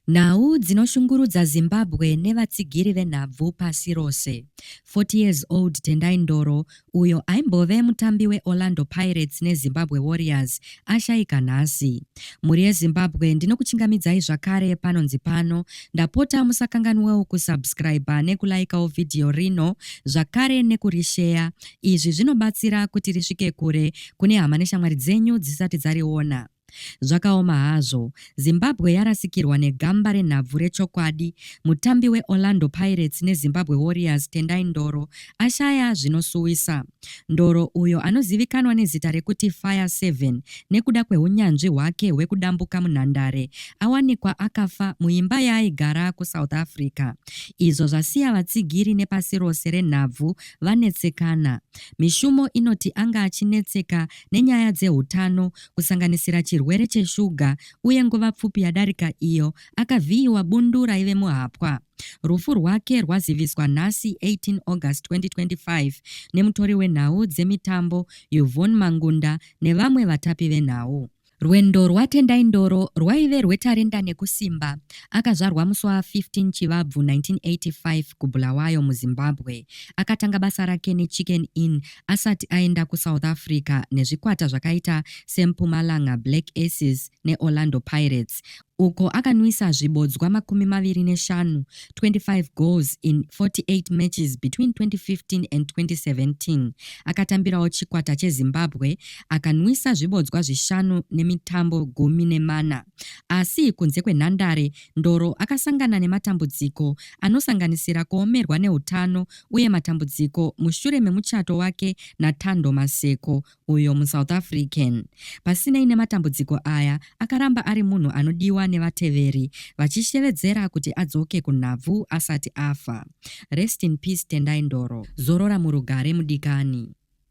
Nhau dzinoshungurudza Zimbabwe nevatsigiri venhabvu pasi rose. 40 years old Tendai Ndoro, uyo aimbove mutambi weOrlando Pirates neZimbabwe Warriors, ashaika nhasi. Mhuri yeZimbabwe ndinokuchingamidzai zvakare panonzi pano. Ndapota musakanganwewo kusubscriber nekulaikawo vhidhiyo rino zvakare nekurisheya. Izvi zvinobatsira kuti risvike kure kune hama neshamwari dzenyu dzisati dzariona. Zvakaoma hazvo, Zimbabwe yarasikirwa negamba renhabvu rechokwadi, mutambi weOrlando Pirates neZimbabwe Warriors Tendai Ndoro ashaya zvinosuwisa. Ndoro, uyo anozivikanwa nezita rekuti Fire Seven nekuda kwehunyanzvi hwake hwekudambuka munhandare, awanikwa akafa muimba yaaigara kuSouth Africa, izvo zvasiya vatsigiri nepasi rose renhabvu vanetsekana. Mishumo inoti anga achinetseka nenyaya dzehutano kusanganisira chirwere cheshuga uye nguva pfupi yadarika iyo akavhiyiwa bundu raive muhapwa. Rufu rwake rwaziviswa nhasi 18 August 2025 nemutori wenhau dzemitambo Yvonne Mangunda nevamwe vatapi venhau. Rwendo rwaTendai Ndoro rwaive rwetarenda nekusimba. Akazvarwa musi wa 15 Chivabvu 1985 kuBulawayo muZimbabwe. Akatanga basa rake neChicken Inn asati aenda kuSouth Africa nezvikwata zvakaita seMpumalanga Black Aces neOrlando Pirates uko akanwisa zvibodzwa 25, 25 goals in 48 matches between 2015 and 2017. Akatambirawo chikwata cheZimbabwe akanwisa zvibodzwa zvishanu nemitambo 14. Asi kunze kwenhandare, Ndoro akasangana nematambudziko anosanganisira kuomerwa neutano uye matambudziko mushure memuchato wake naThando Maseko uyo muSouth African. Pasinei nematambudziko aya, akaramba ari munhu anodiwa nevateveri vachishevedzera kuti adzoke kunhabvu asati afa. Rest in peace Tendai Ndoro. Zorora murugare mudikani.